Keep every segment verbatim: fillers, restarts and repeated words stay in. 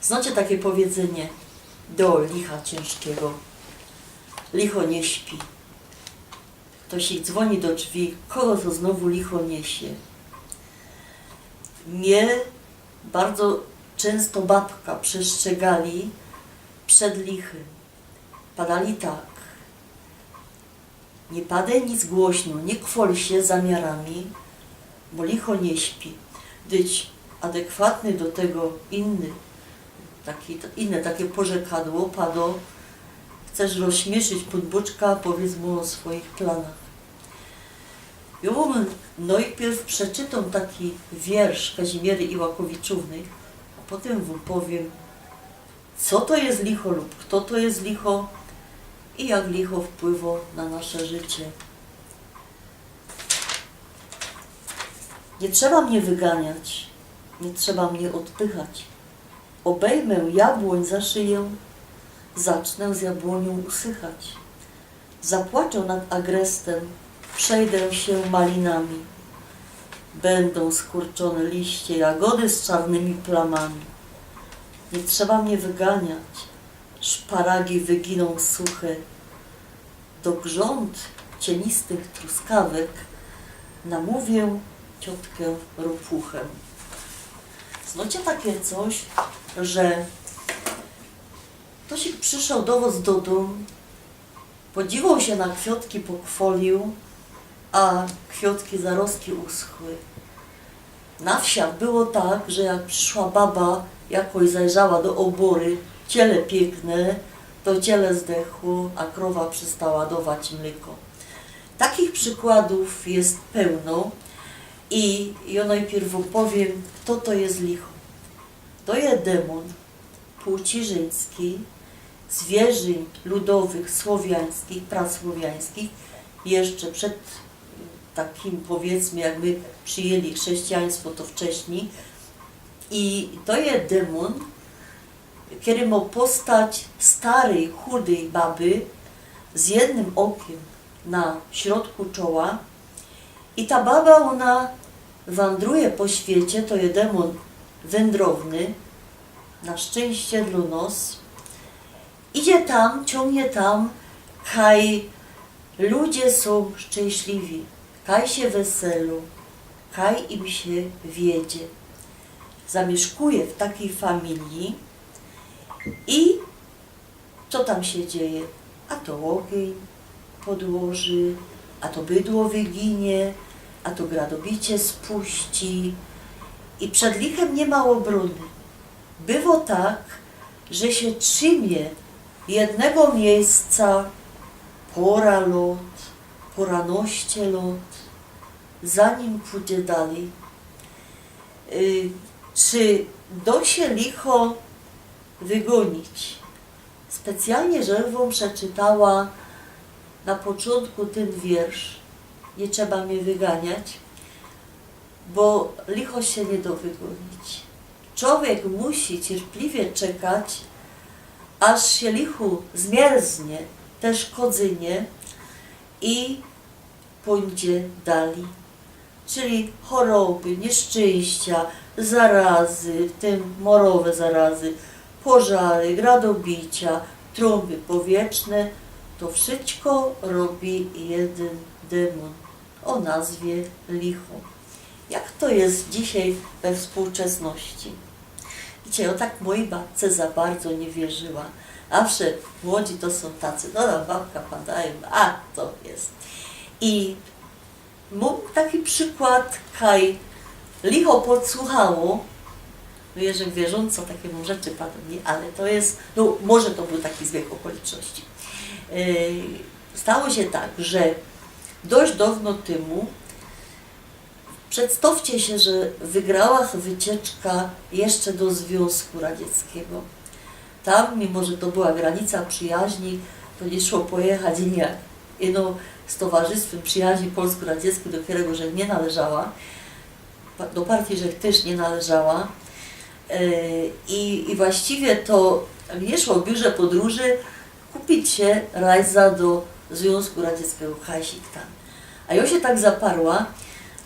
Znacie takie powiedzynie: do licha ciynżkigo licho niy śpi. Ftoś dzwoni do drzwi, kogo to znowu licho niesie? Mie bardzo czynsto babka przestrzegali przed lichym. Padali tak: niy padej nic głośno, niy chwol sie zamiarami, bo licho niy śpi. Dyć adekwatny do tego inny, taki, inne takie porzekadło pado: chcesz rozśmieszyć Pōnbōczka, powiedz mu o swoich planach. Jŏ wōm nojpiyrow przeczytōm taki wiyrz Kazimiery Iłakowiczōwny, a potym wōm powiym, co to je licho lub fto to je licho i jak licho wpływo na nasze życie. Niy trzeba mie wyganiać, niy trzeba mie ôdpychać. Ôbejmã jabłōń za szyjã, zacznã z jabłōniōm usychać. Zapłaczã nad agrestym, przejdã sie malinami. Bydōm skurczōne liście, jagody z czarnymi plamami. Niy trzeba mie wyganiać, szparagi wyginōm suche. Do grząd ciynistych truskawek namōwiã ciotkiã ropuchã. Znacie takie coś, że ftoś przyszoł do wŏs do dōm, podziwoł sie na kwiŏtki, pochwolił, a kwiŏtki zarostki uschły. Na wsiach było tak, że jak prziszła baba jakoś, zajrzała do ôbory, ciele piykne, to ciele zdechło, a krowa przestała dować mlyko. Takich przikładōw je pełno i jŏ nojpiyrow wōm powiym, fto to je licho. To je demōn płci żynskij, zwierzyń ludowych, słowiańskich, prasłowiańskich, jeszcze przed takim, powiydzmy, jak my przijyli chrześcijaństwo, to wcześnij. I to je demōn, kery mŏ postać staryj, chudyj baby z jednym ôkiym na środku czoła. I ta baba, ôna wandruje po świecie, to je demōn wyndrowny, na szczynście dlŏ nŏs. Idzie tam, ciōngnie tam, kaj ludzie sōm szczynśliwi, kaj sie weselōm, kaj im sie wiedzie. Zamiyszkuje w takij familiji i co tam sie dzieje? A to ôgyń podłoży, a to bydło wyginie, a to gradobicie spuści. I przed lichym niy ma ôbrōny. Bywo tak, że sie trzimie jednego miyjsca pora lŏt, poranŏście lŏt, zanim pōdzie dalij. Y, czy dŏ sie licho wygōnić? Specjalnie żech wōm przeczytała na poczōntku tyn wiyrz, niy trzeba mie wyganiać, bo licho sie niy dŏ wygōnić. Czowiek musi cierpliwie czekać, aż sie lichu zmierznie te szkodzynie i pōdzie dalij. Czyli choroby, nieszczynścia, zarazy, w tym morowe zarazy, pożary, gradobicia, trōmby powietrzne, to wszyjsko robi jedyn demōn ô nazwie licho. Jak to je dzisiej we współczesności? Wiecie, jŏ tak mojij babce za bardzo niy wierzyła. Zawsze młodzi to sōm tacy, no, tam babka padajōm, a to je. I mōm taki przikłŏd, kaj licho podsłuchało, no, jeżech wierząco, takie mōm rzeczy padōm, niy? Ale to je, no, może to bōł taki zbieg ôkoliczności. Yy, stało sie tak, że dość dŏwno tymu, przedstŏwcie sie, że wygrała wycieczka jeszcze do Zwiōnzku Radzieckigo. Tam, mimo że to była granica przijaźni, to niy szło pojechać nijak. Ino z Towarzystwym Przijaźni Polsko-Radzieckiej, do kerego żech niy należała, pa-, do partyje żech tyż niy należała. E, i, i właściwie to niy szło w biurze podrōży kupić sie rajza do Zwiōnzku Radzieckigo, kajsik tam. A jŏ sie tak zaparła,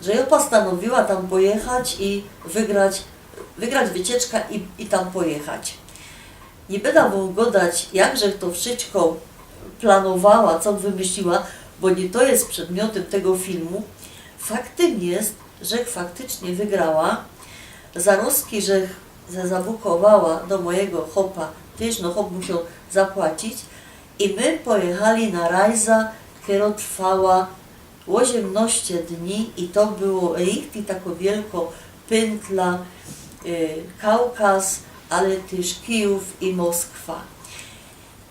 że jŏ postanowiła tam pojechać i wygrać, wygrać wycieczka i, i tam pojechać. Niy byda wōm godać, jak żech to wszyjsko planowała, co wymyśliła, bo niy to je przedmiotym tego filmu. Faktym je, żech faktycznie wygrała. Zarozki żech se zabukowała do mojigo chopa, tyż no chop musioł zapłacić. I my pojechali na rajza, kero trwała ôziymnŏście dni i to było richtig tako wielko pyntla, y, Kaukaz, ale tyż Kijōw i Moskwa.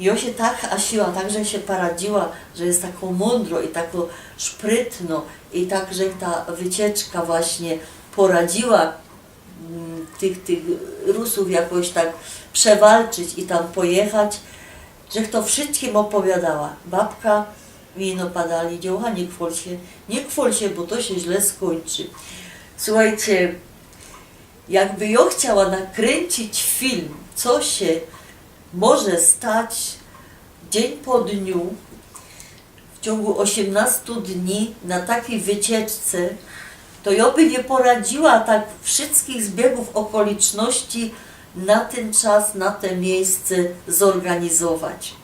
I jŏ sie tak hasiła, tak żech sie paradziła, że je tako mōndro i tako szprytno i tak żech ta wycieczka właśnie poradziła, mm, tych, tych Rusōw jakoś tak przewalczyć i tam pojechać, żech to wszyjskim ôpowiadała. Babka mi no padali: „Dziołcha, niy chwol sie, niy chwol sie, bo to sie źle skōńczy”. Suchejcie, jakby jŏ chciała nakryńcić film, co sie może stać dziyń po dniu, w ciōngu ôziymnŏstu dni na takij wycieczce, to jŏ by niy poradziyła tak wszyjskich zbiegōw ôkoliczności na tyn czas, na te miyjsce zorganizować.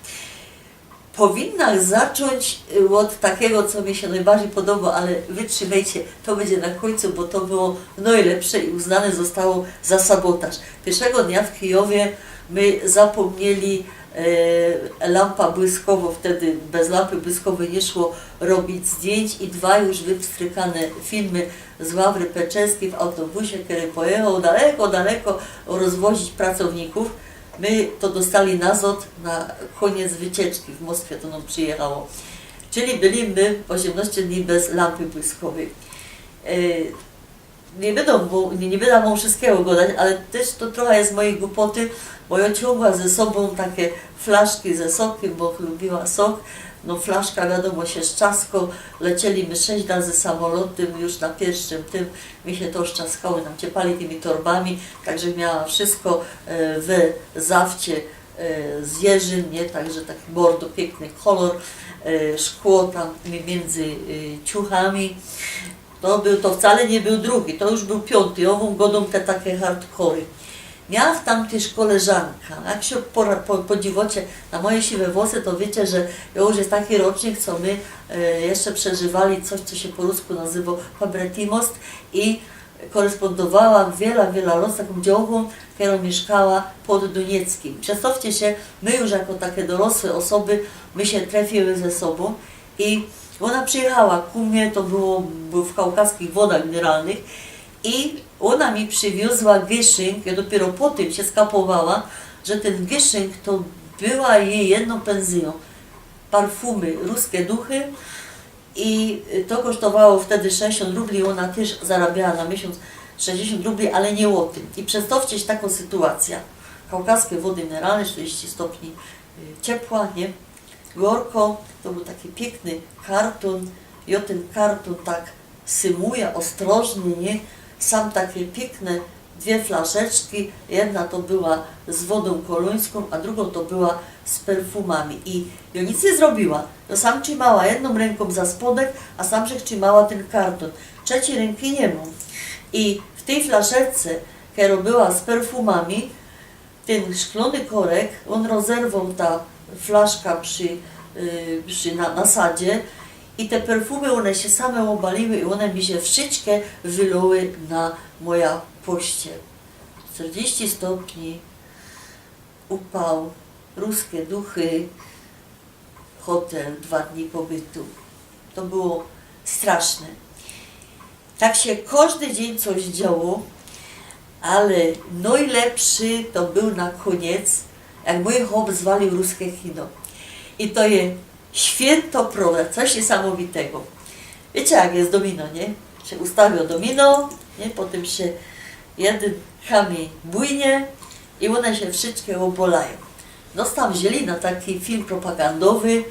Powinna zaczōńć, y, ôd takigo, co mi sie nojbardzij podobo, ale wytrzimejcie, to bydzie na kōńcu, bo to było nojlepsze i uznane zostało za sabotaż. Piyrszego dnia w Kijowie my zapōmnieli, e, lampa błyskowŏ, wtedy bez lampy błyskowyj niy szło robić zdjyńć i dwa już wypstrykane filmy z Ławry Peczewskij w autobusie, kery pojechoł daleko, daleko rozwozić pracownikōw. My to dostali nazŏd na kōniec wycieczki, w Moskwie to nōm przijechało. Czyli byli my ôziymnŏście dni bez lampy błyskowyj. E, niy byda, bo niy, niy byda wōm wszyjskigo godać, ale tyż to trocha je mojij głupoty, bo jŏ ciōngła ze sobōm take flaszki ze sokym, bo lubiła sok. No flaszka, wiadōmo, sie szczasko. Leciyli my sześć razy samolotym, już na piyrszym tym mi sie to szczaskało, nōm ciepali tymi torbami, tak żech miała wszyjsko, e, we zafcie, e, z jeżyn, niy? Tak że taki bardzo piykny kolor, e, szkło tam mi-, miyndzy, e, ciuchami. To bōł, to wcale niy bōł drugi, to już bōł piōnty. Jŏ wōm godōm te take hardkory. Miała tam tyż koleżanka. Jak sie pora-, po-, podziwocie na moje siwe włosy, to wiycie, że jŏ już je taki rocznik, co my, e, jeszcze przeżywali coś, co sie po rusku nazywo pabretimost i koryspōndowałach wiela, wiela lot z takōm dziołchōm, kerŏ miyszkała pod Dōnieckim. Przedstŏwcie sie, my już jako take dorosłe ôsoby, my sie trefiły ze sobōm i ôna przijechała ku mie, to było, było w Kaukaskich Wodach Mineralnych i ôna mi prziwiōzła gyszynk, jŏ dopiyro potym sie skapowała, że tyn gyszynk to była jeji jedno pynzyjŏ. Parfumy, ruske duchy, i to kosztowało wtedy sześćdziesiōnt rubli, ôna tyż zarabiała na miesiōnc sześćdziesiōnt rubli, ale niy ô tym. I przedstŏwcie sie takõ sytuacyjõ. Kaukaske Wody Mineralne, sztyrdziści stopni, y, ciepła, niy? Gorko, to bōł taki piykny kartōn i ô tyn kartōn tak symuja ôstrożnie, niy? Sam take piykne dwie flaszeczki, jedna to była z wodōm kolōńskōm, a drugõ to była z perfumami. I jŏ nic niy zrobiła. Jŏ sam trzimała jednōm rynkōm za spodek, a sam żech trzimała tyn kartōn. Trzecij rynki niy mōm. I w tyj flaszeczce, kerŏ była z perfumami, tyn szklōny korek, ôn rozerwoł ta flaszka przi, y, przi na-, nasadzie i te perfumy, ône sie same ôbaliły i ône mi sie wszyjske wyloły na moja pościel. Sztyrdziści stopni, upał, ruske duchy, hotel, dwa dni pobytu. To było straszne. Tak sie kożdy dziyń coś działo, ale nojlepszy to bōł na kōniec, jak mōj chop zwalił ruske kino. I to je świynto prawda, coś niysamowitego. Wiycie, jak je domino, niy? Sie ustawiōm domino, niy? Potym sie jedyn kamiyń bujnie i ône sie wszyjske ôbolajōm. Nos tam wziyni na taki film propagandowy,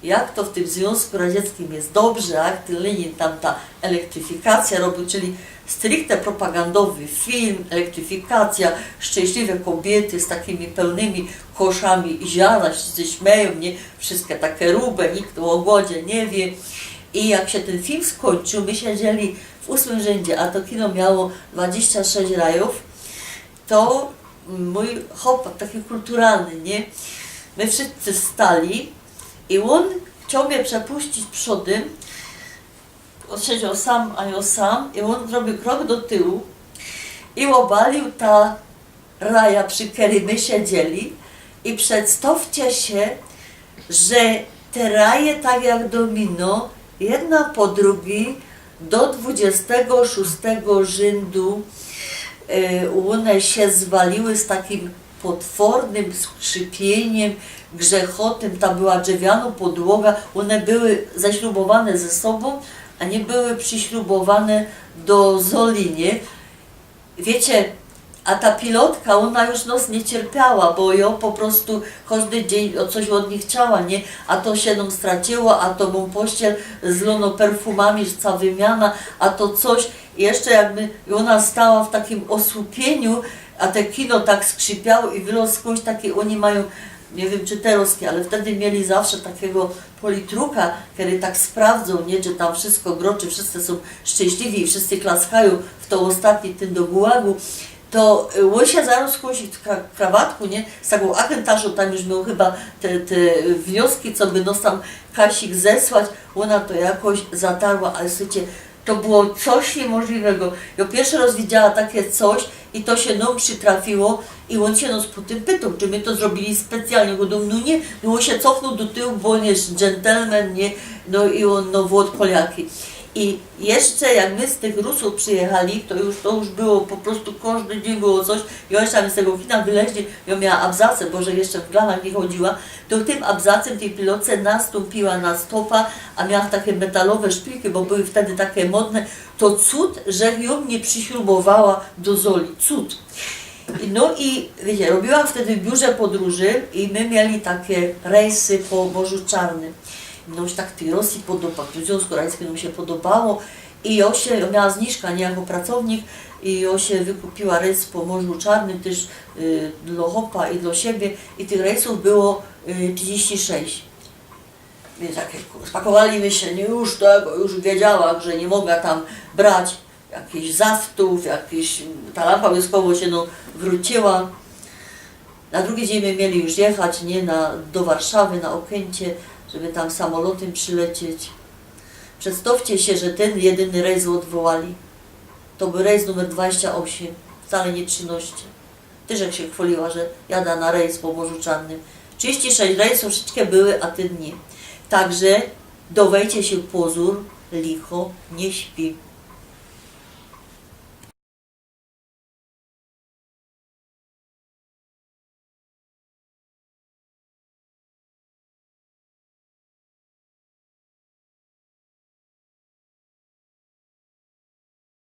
jak to w tym Zwiōnzku Radzieckim je dobrze, jak tyn Lenin tam ta elektryfikacyjŏ robiōł, czyli stricte propagandowy film, elektryfikacyjŏ, szczynśliwe kobiyty z takimi pełnymi koszami ziana, sie śmiejōm, niy? Wszyjske take rube, nikt ô głodzie niy wiy. I jak sie tyn film skōńczōł, my siedziyli w ôsmym rzyndzie, a to kino miało dwadziścia sześć rajōw, to Mōj chłopak taki kulturalny, niy? My wszyscy wstali i ôn chcioł mie przepuścić przodym. Ôn siedział sam, a jo sam, i ôn zrobiōł krok do tyłu i ôbaliōł ta raja, przi kerej my siedzieli. I przedstŏwcie sie, że te raje, tak jak domino, jedna po drugij, do dwudziestego szōstego rzyndu, e, ône sie zwaliły z takim potwornym skrzypiyniyma, grzechotym. Ta była drzewianŏ podłoga, ône były ześrubowane ze sobōm, a niy były prziśrubowane do zoli, niy? Wiycie, a ta pilotka, ôna już nŏs niy cierpiała, bo jo po prostu kożdy dziyń ô coś ôd nich chciała, niy? A to sie nōm straciło, a to mōm pościel zlōno perfumami, że cała wymiana, a to coś. I jeszcze jakby ôna stała w takim ôsłupiyniymu, a te kino tak skrzypiało i wyloz skōndś taki, ôni majōm, niy wiym czy terŏz, ale wtedy mieli zawsze takigo politruka, kery tak sprawdzōm, niy, czy tam wszysko gro, czy wszyscy sōm szczynśliwi i wszyscy klaskajōm w to ôstatnie, tyn do gułagu. To, y, ôn sie zarŏz skōndś w kra-, krawatku, niy, z takōm agentaszōm, tam już mioł chyba te, te wnioski, co by nŏs tam kasik zesłać, ôna to jakoś zatarła, ale słychajcie, to było coś niymożliwego. Jo piyrszy rŏz widziała takie coś i to sie nōm przitrafiło i ôn sie nŏs potym pytoł, czy my to zrobiyli specjalnie. Gŏdōm, no niy, no ôn sie cofnōł do tyłu, bo ôn je dżentelmen, niy, no i ôn, no, Włod Poliaki. I jeszcze jak my z tych Rusōw przijechali, to już, to już było po prostu, kożdy dziyń było coś. I ôni tam z tego kina wyleźli, jo miała abzace, bo że jeszcze w glanach niy chodziła, to tym abzacym tyj piloce nastōmpiła na stopa, a miała takie metalowe szpilki, bo były wtedy takie modne. To cud, że jo niy prziśrubowała do zoli. Cud. No i wiycie, robiła wtedy w biurze podrōży i my mieli takie rejsy po Morzu Czarnym. No już tak tyj Rosji podoba, to Związku Radzieckigo nōm sie podobało. I jo sie, jo miała zniżka, niy, jako pracownik, i jo sie wykupiła rejs po Morzu Czarnym, tyż, y, dlŏ chopa i dlŏ siebie. I tych rejsōw było, y, trzidziści sześć. Wiyns tak spakowali my sie, niy, już tego, już wiedziała, że niy moga tam brać jakichś zaftōw, jakiś, ta lampa błyskowo sie, no, wrōciła. Na drugi dziyń my mieli już jechać, niy, na, do Warszawy na Ôkyncie, żeby tam samolotym przilecieć. Przedstŏwcie sie, że tyn jedyny rejs ôdwołali. To bōł rejs numer dwadzieścia ôsiem, wcale niy trzynŏście. Tyż żech sie chwaliła, że jada na rejs po Morzu Czarnym. Trzidziści sześć rejsōw, wszyjske były, a tyn niy. Tak że dŏwejcie sie pozōr, licho niy śpi.